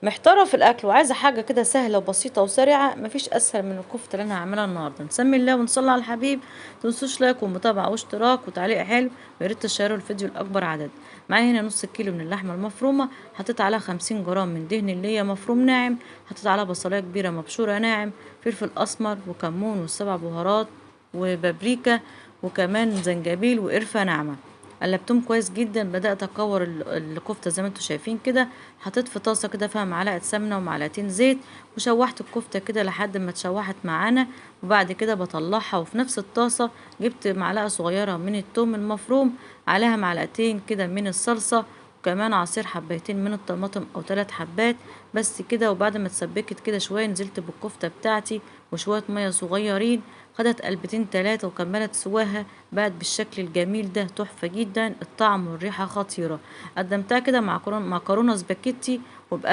محتارة في الاكل وعايزه حاجة كده سهلة وبسيطة وسريعة، مفيش اسهل من الكفتة اللي انا هعملها النهارده. نسمي الله ونصلي على الحبيب. متنسوش like ومتابعة واشتراك وتعليق حلو، ويا ريت تشيروا الفيديو لاكبر عدد. معايا هنا نص كيلو من اللحمة المفرومه، حطيت عليها 50 جرام من دهن اللي هي مفروم ناعم، حطيت عليها بصلايه كبيرة مبشوره ناعم، فلفل اسمر وكمون والسبع بهارات وبابريكا وكمان زنجبيل وقرفه ناعمة. قلبتهم كويس جدا. بدات اكور الكفتة زي ما انتم شايفين كده. حطيت في طاسه كده فيها معلقه سمنه ومعلقتين زيت، وشوحت الكفتة كده لحد ما اتشوحت معانا. وبعد كده بطلعها، وفي نفس الطاسه جبت معلقه صغيرة من الثوم المفروم، عليها معلقتين كده من الصلصه، وكمان عصير حبايتين من الطماطم او 3 حبات بس كده. وبعد ما اتسبكت كده شوية نزلت بالكفته بتاعتي وشوية مية صغيرين، خدت قلبتين 3 وكملت سواها، بقت بالشكل الجميل ده تحفة جدا، الطعم والريحه خطيرة. قدمتها كده مع مكرونه سباكيتي وبقلب.